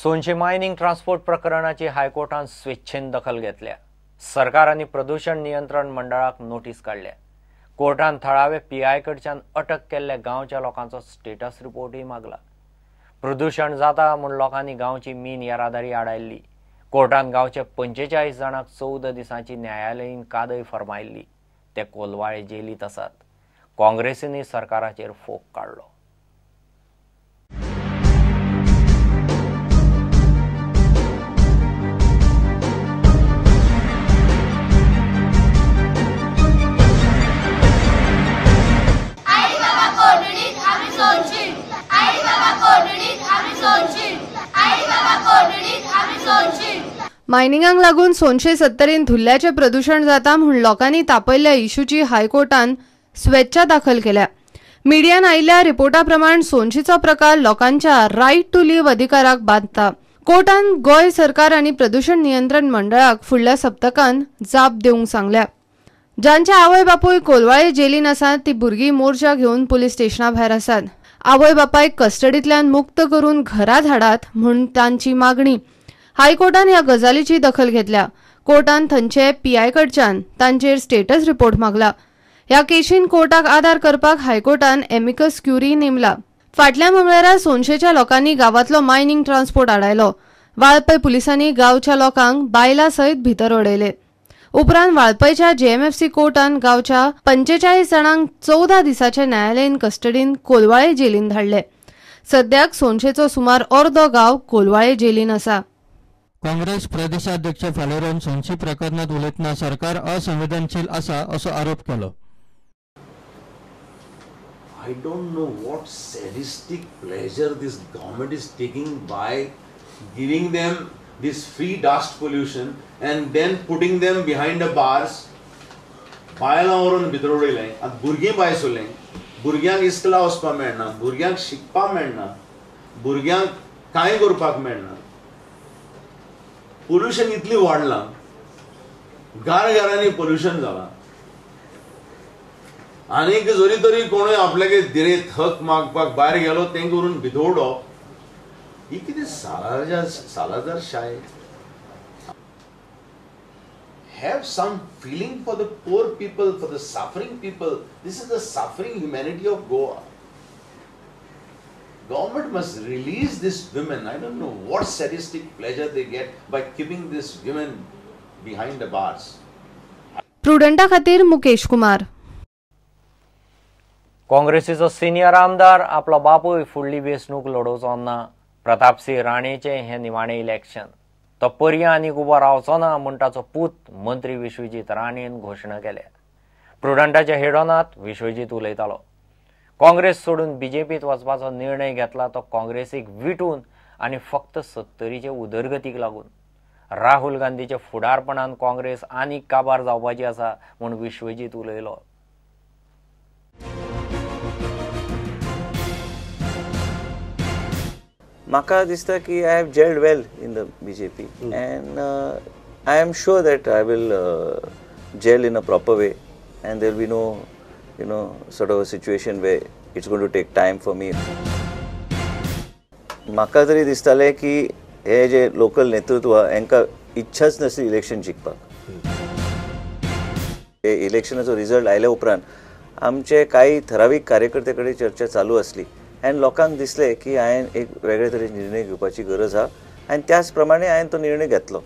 सोनशे mining transport प्रकरणाची हायकोर्टान स्वेच्छेन दखल घेतल्या. सरकार आनी प्रदूषण नियंत्रण मंडळाक नोटीस काडल्या. कोर्टान थळावे पीआय कडच्यान अटक केल्ल्या गांवच्या लोकांचो स्टेटस रिपोर्टूय मागला. प्रदूषण जाता म्हूण लोकांनी गांवची मीन येरादारी आडायल्ली. कोर्टान गांवच्या 45 जाणांक 14 दिसांची न्यायालयीन कादय फर्मायल्ली. ते कोलवाळे जेलींत आसात. काँग्रेसीनय सरकाराचेर फोग काडलो. मायनिंगाक लागून सोनशे सत्तरीन धुल्ल्याचें प्रदूषण जाता म्हूण लोकांनी तापयल्ल्या इशूची हायकोर्टान स्वेच्छा दाखल केल्या. मिडियान आयिल्ल्या रिपोर्टा प्रमाण सोनशीचो प्रकार लोकांच्या रायट टू लिव्ह अधिकाराक बादता. कोर्टान गोंय सरकार आनी प्रदूषण नियंत्रण मंडळाक फुडल्या सप्तकान जाप दिवंक सांगल्या. जांचे आवय बापूय कोलवाळे जेलीन आसात ती भुरगीं मोर्चा घेवन पुलीस स्टेशना भायर आसात. आवय बापायक कस्टडींतल्यान मुक्त करून घरा धाडात म्हूण तांची मागणी. हायकोर्टान ह्या गजालीची दखल घेतल्या. कोर्टान थंयचे पीआय कडच्यान तांचेर स्टेटस रिपोर्ट मागला. ह्या केशीन कोर्टाक आदार करपाक हायकोर्टान एमिकस क्युरी नेमला. फाटल्या मंगळारा सोनशेच्या लोकांनी गांवांतलो मायनिंग ट्रान्सपोर्ट आडायलो. वाळपय पुलिसांनी गांवच्या लोकांक बायलां सयत भितर उडयले. उपरांत वाळपयच्या जेएमएफसी कोर्टान गांवच्या 45 जाणांक 14 दिसाचे न्यायालयीन कस्टडीन कोलवाळे जेलीन धाडले. सद्याक सोनशेचो सुमार अर्दो गांव कोलवाळे जेलीन आसा. काँग्रेस प्रदेशाध्यक्ष फालेरोन सोनशी प्रकरणात उलयतना सरकार असंवेदनशील आसा असो आरोप केलो. I don't know what sadistic pleasure this government is taking by giving them this free dust pollution and then putting them behind the bars. बायलां व्हरून भितर उडयलें, आतां भुरगीं भायर सरलें, भुरग्यांक इस्कुला वचपाक मेळना, भुरग्यांक शिकपाक मेळना, भुरग्यांक कांय करपाक मेळना. पोल्युशन इतली वाडलां, घराघरांनी पोल्युशन जालां. आनीक जरी तरी कोणूय आपल्यागे दिरेत हक मागपाक भायर गेलो तेंकां व्हरून भितर उडोवप ही कितें सालाजारशाय. Have some feeling for the poor people, for the suffering people. This is the suffering humanity of Goa. Government must release these women. I don't know what sadistic pleasure they get by keeping these women behind the bars. प्रुडंटा खातीर Mukesh Kumar. काँग्रेसीचो senior आमदार आपलो बापूय फुडली वेंचणूक लडोवचो ना. प्रतापसिंह राणेचें हें निमाणें election. तो पर्याय आनीक उबो रावचो ना म्हूण ताचो पूत मंत्री विश्वजीत राणेन घोशणा केल्या. प्रुडंटाच्या हेडोनांत विश्वजीत उलयतालो. काँग्रेस सोडून बीजेपीत वचपाचो निर्णय घेतला तो काँग्रेसीक विटून आनी फक्त सत्तरीचे उदरगतीक लागून. राहुल गांधीच्या फुडारपणान काँग्रेस आनीक काबार जावपाची आसा म्हूण विश्वजीत उलयलो. म्हाका दिसता की I have gelled well in the BJP and I am sure that I will gel in a proper way and there be no you know sort of a situation where it's going to take time for me. म्हाका तरी दिसतालें की हे जे local नेतृत्व हांकां इच्छाच नासली election जिखपाक. हे इलेक्शनाचो रिजल्ट आयल्या उपरांत आमचे कांय थरावीक कार्यकर्ते कडेन चर्चा चालू आसली आनी लोकांक दिसलें की हांवें एक वेगळे तरेन निर्णय घेवपाची गरज आसा आनी त्याच प्रमाणे हांवें तो निर्णय घेतलो.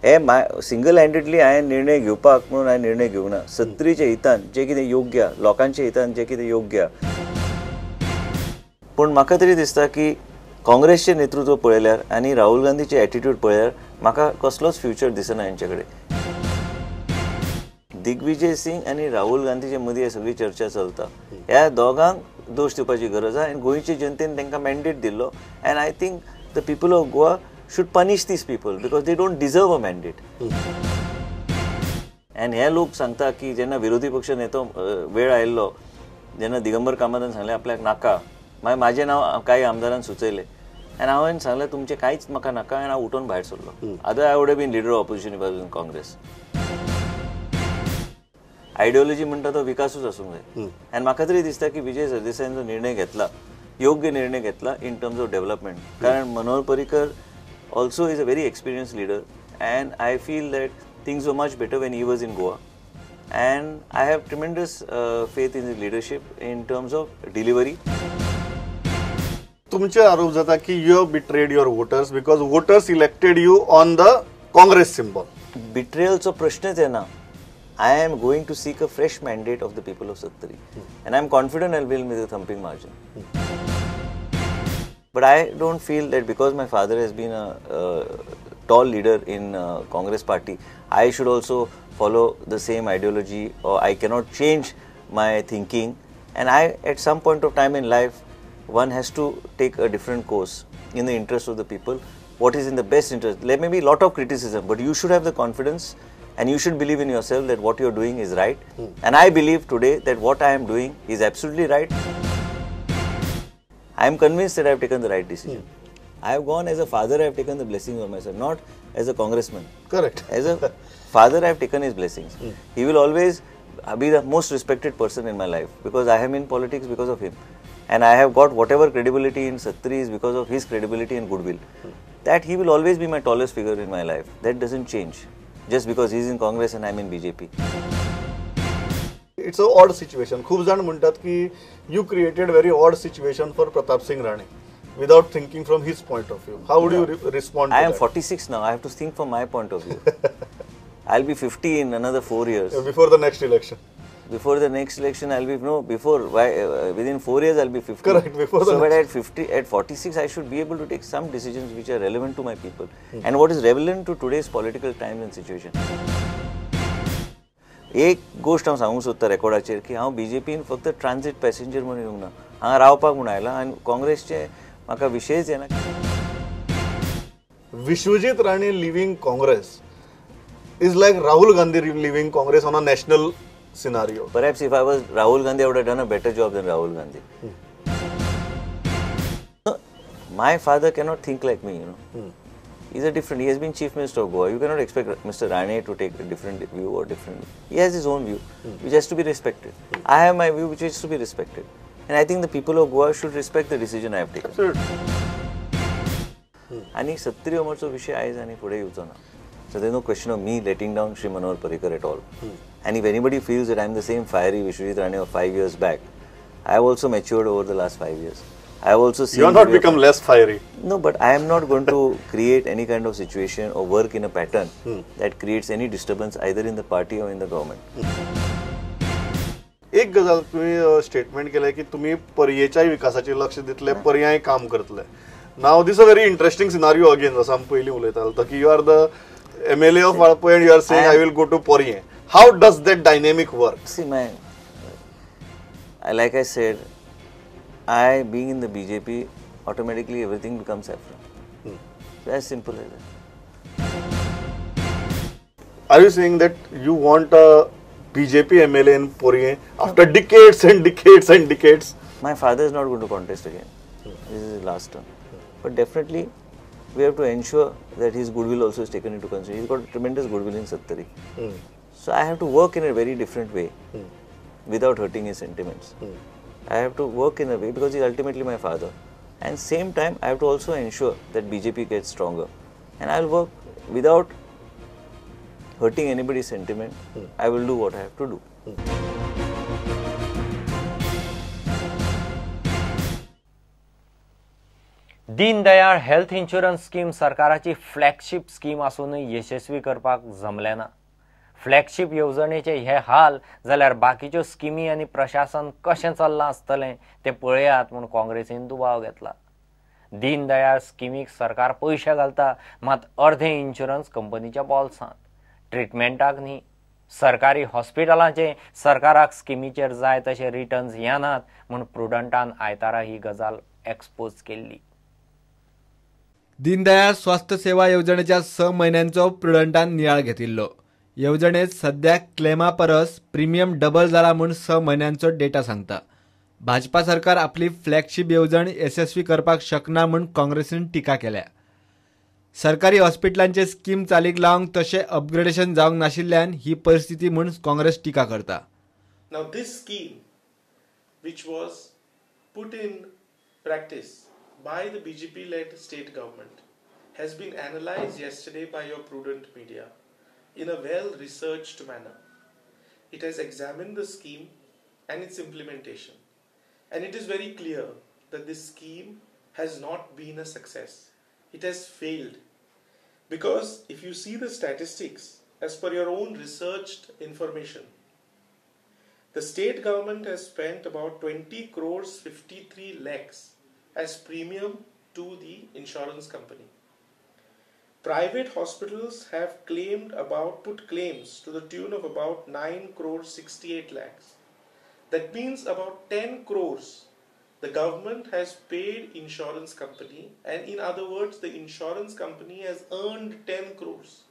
हे सिंगल हँडेडली हांवें निर्णय घेवपाक म्हणून हांवें निर्णय घेवंक ना. सत्तरीच्या हितान जें कितें योग्य, लोकांच्या हितान जें कितें योग्य. पूण म्हाका तरी दिसता की काँग्रेसचें नेतृत्व पळयल्यार आनी राहुल गांधीचें एटिट्यूड पळयल्यार म्हाका कसलोच फ्युचर दिसना हेंचे कडेन. दिग्विजय सिंग आनी राहुल गांधीचे मदीं सगळी चर्चा चलता. ह्या दोगांक दोश दिवपाची गरज आसा आनी गोंयचे जनतेन तांकां मॅन्डेट दिल्लो and I think the people of Goa should punish these people because they don't deserve a mandate. And हे लोक सांगता की जेन्ना विरोधी पक्ष नेतो वेळ आयिल्लो जेन्ना दिगंबर कामतान सांगलें आपल्याक नाका, मागीर म्हाजें नांव कांय आमदारान सुचयलें आनी हांवें सांगलें तुमचें कांयच म्हाका नाका आनी हांव उठून भायर सरलो. Other I would have been leader of opposition if I was in Congress. Ideology म्हणटा तो विकासूच आसूंक जाय आनी म्हाका तरी दिसता की विजय सरदेसायान जो निर्णय घेतला योग्य निर्णय घेतला इन टर्म्स ऑफ डेव्हलपमेंट. कारण Manohar Parrikar also is a very experienced leader, and I feel that things were much better when he was in Goa, and I have tremendous faith in his leadership in terms of delivery. तुमचे आरोप जाता की you have betrayed your voters because voters elected you on the Congress symbol. Betrayalचो प्रश्नच येना. I am going to seek a fresh mandate of the people of Sattari, and I am confident I will with a thumping margin. But I don't feel that because my father has been a tall leader in Congress party, I should also follow the same ideology, or I cannot change my thinking. And I, at some point of time in life, one has to take a different course in the interest of the people. What is in the best interest? There may be a lot of criticism, but you should have the confidence and you should believe in yourself that what you are doing is right. And I believe today that what I am doing is absolutely right. I am convinced that I have taken the right decision. I have gone as a father, I have taken the blessings of myself, not as a congressman. Correct. As a father, I have taken his blessings. He will always be the most respected person in my life because I am in politics because of him. And I have got whatever credibility in Sattari is because of his credibility and goodwill. That he will always be my tallest figure in my life. That doesn't change just because he is in Congress and I am in BJP. It's a odd situation. खूप जाण म्हणतात की you created very odd situation for Pratap Singh Rane without thinking from his point of view. How would you respond? I am 46 now. I have to think from my point of view. I'll be 50 in another 4 years. Before the next election. Before the next election, I'll be within 4 years I'll be 50. Correct. Before the so, but next. At 50, at 46, I should be able to take some decisions which are relevant to my people and what is relevant to today's political times and situation. एक गोष्ट हांव सांगूंक सोदता रेकॉर्डाचेर की हांव बीजेपीन फक्त transit passenger म्हणून येवंक ना, हांगा रावपाक म्हूण आयला आनी काँग्रेसचे म्हाका विशयच येना. Vishwajit Rane leaving Congress is like Rahul Gandhi leaving Congress on a national scenario. Perhaps if I was Rahul Gandhi, I would have done a better job than Rahul Gandhi. No, my father cannot think like me, you know. He's a different, he has been Chief Minister of Goa. You cannot expect Mr. Rane to take a different view or different. He has his own view, which has to be respected. I have my view, which has to be respected. And I think the people of Goa should respect the decision I have taken. Absolutely. आणि सत्तरी अमरचो विषय आयज आनी फुडें येवचो ना. So there is no question of me letting down Shri Manohar Parrikar at all. And if anybody feels that I am the same fiery Vishwajit Rane of 5 years back, I have also matured over the last 5 years. I have also seen. You have not become less fiery. No, but I am not going to create any kind of situation or work in a pattern that creates any disturbance either in the party or in the government. एक गजाल तुम्ही statement केले की तुम्ही पर्येच्या विकासाचे लक्ष दितले, पर्याय काम करतले. Now this a very interesting scenario again, जसं आमी पयलीं उलयताले की you are the MLA of Valpoi and you are saying I will go to Poriem. How does that dynamic work? See, like I said, I being in the BJP, automatically everything becomes saffron. So as simple as that. Are you saying that you want a BJP MLA in Poriem after decades and decades and decades? My father is not going to contest again. This is his last term. But definitely, we have to ensure that his goodwill also is taken into consideration. He's got tremendous goodwill in Sattari. So I have to work in a very different way without hurting his sentiments. I have to work in a way because he's ultimately my father. And same time, I have to also ensure that BJP gets stronger. And I'll work without hurting anybody's sentiment. I will do what I have to do. Deendayal health insurance scheme सरकाराची flagship scheme आसूनय यशस्वी करपाक जमलें ना. Flagship येवजणेचे हे हाल जाल्यार बाकीच्यो स्किमी आनी प्रशासन कशें चल्लां आसतलें तें पळयात म्हूण काँग्रेसीन दुबाव घेतला. दीनदयाळ स्किमीक सरकार पयशे घालता, मात अर्धे इन्शुरन्स कंपनीच्या बोल्सांत, ट्रिटमेंटाक न्ही. सरकारी हॉस्पिटलांचे सरकाराक स्किमीचेर जाय तशे रिटर्न्स येनात म्हूण प्रुडंटान आयतारा ही गजाल एक्सपोज केल्ली. दीनदयाळ स्वास्थ्य सेवा येवजणेच्या 6 म्हयन्यांचो प्रुडंटान नियाळ घेतिल्लो. येवजणेत सध्या क्लेमा परस प्रिमियम डबल जाला म्हूण 6 म्हयन्यांचो डेटा सांगता. भाजपा सरकार आपली फ्लॅगशीप येवजण यशस्वी करपाक शकना म्हूण काँग्रेसीन टिका केल्या. सरकारी हॉस्पिटलांचे स्कीम चालीक लावंक तशें अपग्रेडेशन जावंक नाशिल्ल्यान ही परिस्थिती म्हूण काँग्रेस टिका करता. Now this scheme which was put in practice by the BJP led state government has been analyzed yesterday by your prudent media in a well-researched manner. It has examined the scheme and its implementation, and it is very clear that this scheme has not been a success. It has failed. Because if you see the statistics, as per your own researched information, the state government has spent about 20 crores 53 lakhs as premium to the insurance company. Private hospitals have claimed about, put claims to the tune of about 9 crores 68 lakhs. That means about 10 crores the government has paid insurance company, and in other words, the insurance company has earned 10 crores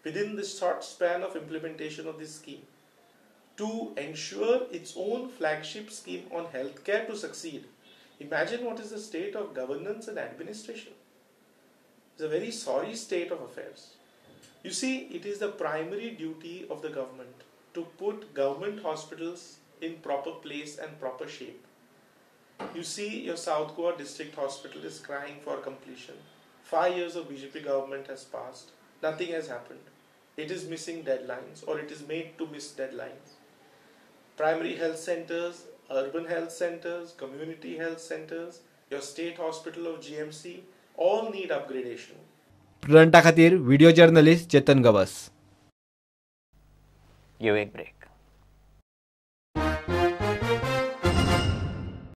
within the short span of implementation of this scheme. To ensure its own flagship scheme on healthcare to succeed, imagine what is the state of governance and administration. It's a very sorry state of affairs. You see, it is the primary duty of the government to put government hospitals in proper place and proper shape. You see, your South Goa District Hospital is crying for completion. 5 years of BJP government has passed. Nothing has happened. It is missing deadlines, or it is made to miss deadlines. Primary health centers, urban health centers, community health centers, your state hospital of GMC, all need upgradation. प्रुडंटा खातीर video journalist Chetan Gawas. घेऊ एक break.